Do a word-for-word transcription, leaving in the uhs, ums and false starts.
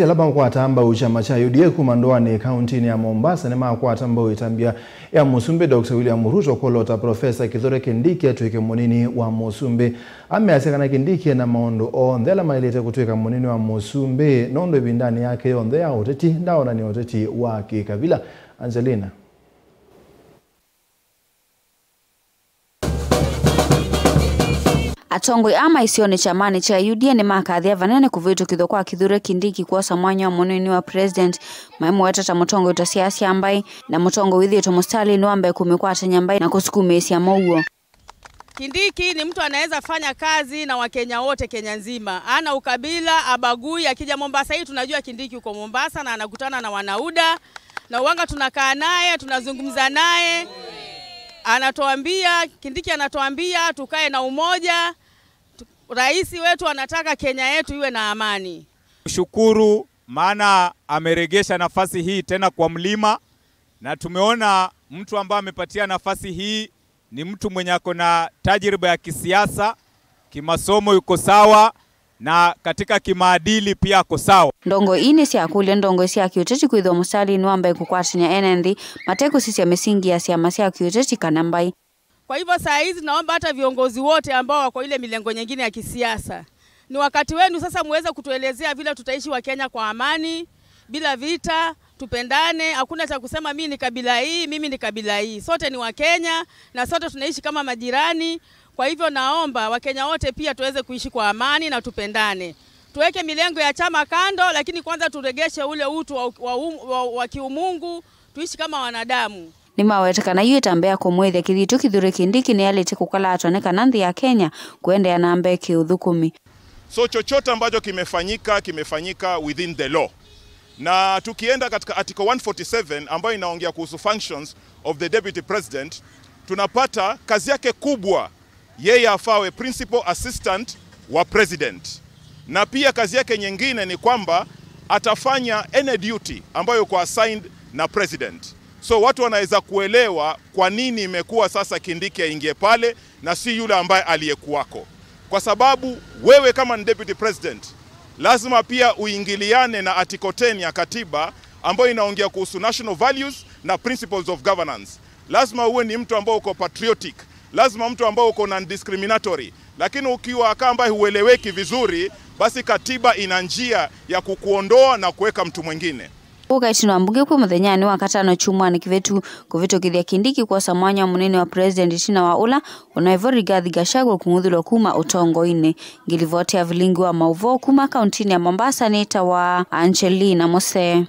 Ala makwataa mbau kyama kya U D A kuma ndũanĩ kauntinĩ ya Mombasa nĩmakwata mbau ĩtambya ya Mũsumbĩ Doctor William Ruto kũlota Professor Kithure Kindiki atw'ĩke mũnini wa Mũsumbĩ. Ameasya kana Kindiki ena maũndũ onthe ala maĩlĩte kũtw'ĩka mũnini wa Mũsumbĩ, nũndũ ĩvindanĩ yake yonthe ya ũteti ndaonany'a ũteti wa kĩkavila. Angelina. Atongoi aa ma isionĩ kyamanĩ kya U D A nĩmakathĩa vanene kũvĩtũkĩthwa kwa Kithure Kindiki kwosa mwanya wa mũnini wa president, maimũweta ta mũtongoi ũtasiasya mbaĩ na mũtongoi wĩthĩĩtwe mũsitalĩnĩ wa mbee kũmĩkwatany'a mbaĩ na kũsukumĩĩsya mũuo. Kindiki ni mtu anaweza fanya kazi na Wakenya wote Kenya nzima. Hana ukabila, abagui. Akija Mombasa hii, tunajua Kindiki yuko Mombasa na anakutana na wanaUDA. Na uwanga tunakaa naye, tunazungumza naye. Anatuambia, Kindiki anatuambia tukae na umoja. Tu-, rais wetu anataka Kenya yetu iwe na amani. Shukuru, maana ameregesha nafasi hii tena kwa mlima, na tumeona mtu ambaye amepatia nafasi hii ni mtu mwenye ako na tajriba ya kisiasa, kimasomo yuko sawa, na katika kimaadili pia ako sawa. Ndongoi ii nĩsyakũlya ndongoi sya kĩũteti kwĩthĩwa mũsitalĩnĩ wa mbee kũkwatany'a ene nthĩ matekũsisya mĩsingi ya syama sya kĩũteti kana mbaĩ. Kwa hivyo saa hizi tunaomba hata viongozi wote ambao wako ile milengo nyingine ya kisiasa, ni wakati wenu sasa muweze kutuelezea vile tutaishi wa Kenya kwa amani, bila vita, tupendane, hakuna cha kusema mimi ni kabila hii, mimi ni kabila hii. Sote ni Wakenya na sote tunaishi kama majirani. Kwa hivyo naomba Wakenya wote pia tuweze kuishi kwa amani na tupendane. Tuweke milengo ya chama kando, lakini kwanza turegeshe ule utu wa, wa, wa, wa kiumungu, tuishi kama wanadamu. Nĩmaweta kana yu ĩtambya ya kũmwĩthya kĩthitũ Kithure Kindiki nĩyaĩlĩte kũkalatwa nĩ kana nthĩ ya Kenya kũendeea na mbee kĩũthũkũmi. So chochote ambacho kimefanyika, kimefanyika within the law. Na tukienda katika article one forty-seven ambayo inaongea kuhusu functions of the deputy president, tunapata kazi yake kubwa, yeye afaa awe principal assistant wa president, na pia kazi yake nyingine ni kwamba atafanya any duty ambayo kwa assigned na president. So watu wanaweza kuelewa kwa nini imekuwa sasa Kindiki aingie pale na si yule ambaye aliyekuwako, kwa sababu wewe kama ni deputy president lazima pia uingiliane na article ten ya katiba ambayo inaongea kuhusu national values na principles of governance. Lazima uwe ni mtu ambao uko patriotic, lazima mtu ambao uko non-discriminatory. Lakini ukiwa kaa ambaye hueleweki vizuri, basi katiba ina njia ya kukuondoa na kuweka mtu mwingine. Ũkaĩtinwa mbunge kwĩ mũthenyanĩ wa katano kyumwanĩ kĩvĩtu kũvĩtũkĩthya Kindiki kwosa mwanya wa mũnini wa president ĩtina wa ũla ũnaĩvo Rigathi Gachagua kũng'uthĩlwa kuma ũtongoinĩ. Ngĩlivoti ya vilingi wa maũvoo kuma kauntinĩ ya Mombasa nĩtawa Angelina Mose.